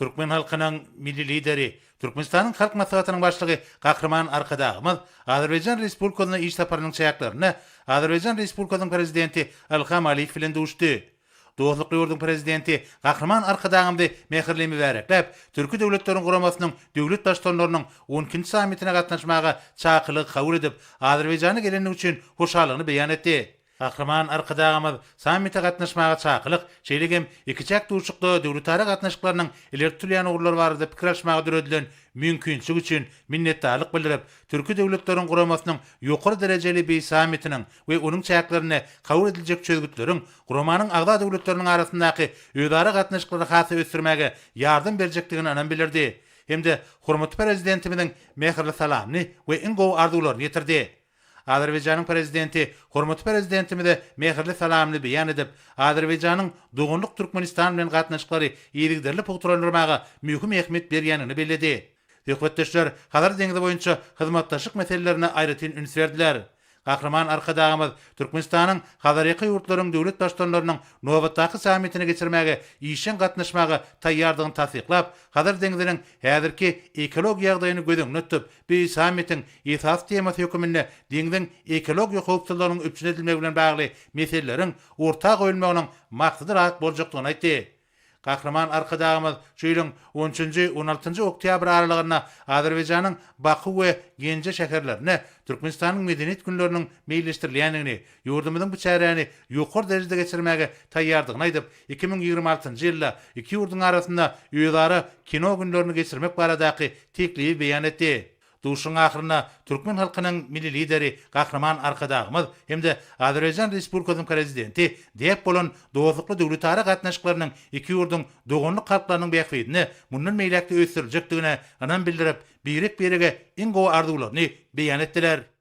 Türkmen halkynyň Milli Lideri, Türkmenistanyň Halk Maslahatynyň Başlygy Gahryman Arkadagymyz Azerbaýjan Respublikasyna iş saparynyň çäklerinde Azerbaýjan Respublikasynyň Prezidenti Ilham Aliýew bilen duşdy. Dostlukly ýurduň Prezidenti Gahryman Arkadagymyzy mähirli mübärekläp, Türki Döwletleriň Guramasynyň döwlet Baştutanlarynyň on ikinji sammitine gatnaşmaga çakylygy kabul edip, Azerbaýjana gelendigi üçin hoşallygyny beýan etdi. Gahryman Arkadagymyz sammite gatnaşmaga çakylyk, şeýle hem ikiçäk duşuşykda döwletara gatnaşyklarynyň ileri tutulýan ugurlary barada pikir alyşmaga döredilen mümkinçilik üçin minnetdarlyk bildirip, Türki Döwletleriň Guramasynyň ýokary derejeli bi sammitiniň we onuň çäklerinde kabul ediljek çözgütleriň guramanyň agza döwletleriniň arasyndaky özara gatnaşyklary has-da ösdürmäge ýardam berjekdigine ynam bildirdi hem-de hormatly Prezidentimiziň mähirli salamyny we iň gowy arzuwlaryny ýetirdi. Azerbaýjanyň Prezidenti hormatly Prezidentimize mähirli salamyny beýan edip, Azerbaýjanyň doganlyk Türkmenistan bilen gatnaşyklary yzygiderli pugtalandyrmaga möhüm ähmiýet berýändigini belledi. Söhbetdeşler Hazar deňzi boýunça hyzmatdaşlyk meselelerine aýratyn üns berdiler. Gahryman Arkadagymyz Türkmenistanyň Hazarýaka ýurtlaryň döwlet Baştutanlarynyň nobatdaky sammitini geçirmäge işjeň gatnaşmaga taýýardygyny tassyklap, Hazar deňziniň häzirki ekologiýa ýagdaýyny göz öňünde tutup, Bu sammitiň esasy temasy höküminde deňziň ekologiýa howpsuzlygynyň üpjün edilmegi bilen bagly meseleleriň orta goýulmagynyň maksada laýyk boljakdygyny aýtdy. Gahryman Arkadagymyz şu ýylyň on üçünji, on altynjy oktýabr aralygynda Azerbaýjanyň Baku we Genje şäherlerinde Türkmenistanyň Medeniýet günleriniň meýilleşdirilýändigini, ýurdumyzyň bu çäräni ýokary derejede geçirmäge taýýardygyny aýdyp, 2026 ýylda iki ýurduň arasynda özara kino günlerini geçirmek baradaky teklibi beýan etdi. Duşuşygyň ahyrynda türkmen halkynyň Milli Lideri Gahryman Arkadagymyz hem-de Azerbaýjan Respublikasynyň Prezidenti däp bolan dostlukly döwletara gatnaşyklarynyň iki ýurduň doganlyk halklarynyň bähbidine mundan beýläk-de ösdüriljekdigine ynam bildirip, birek-birege iň gowy arzuwlaryny beýan etdiler.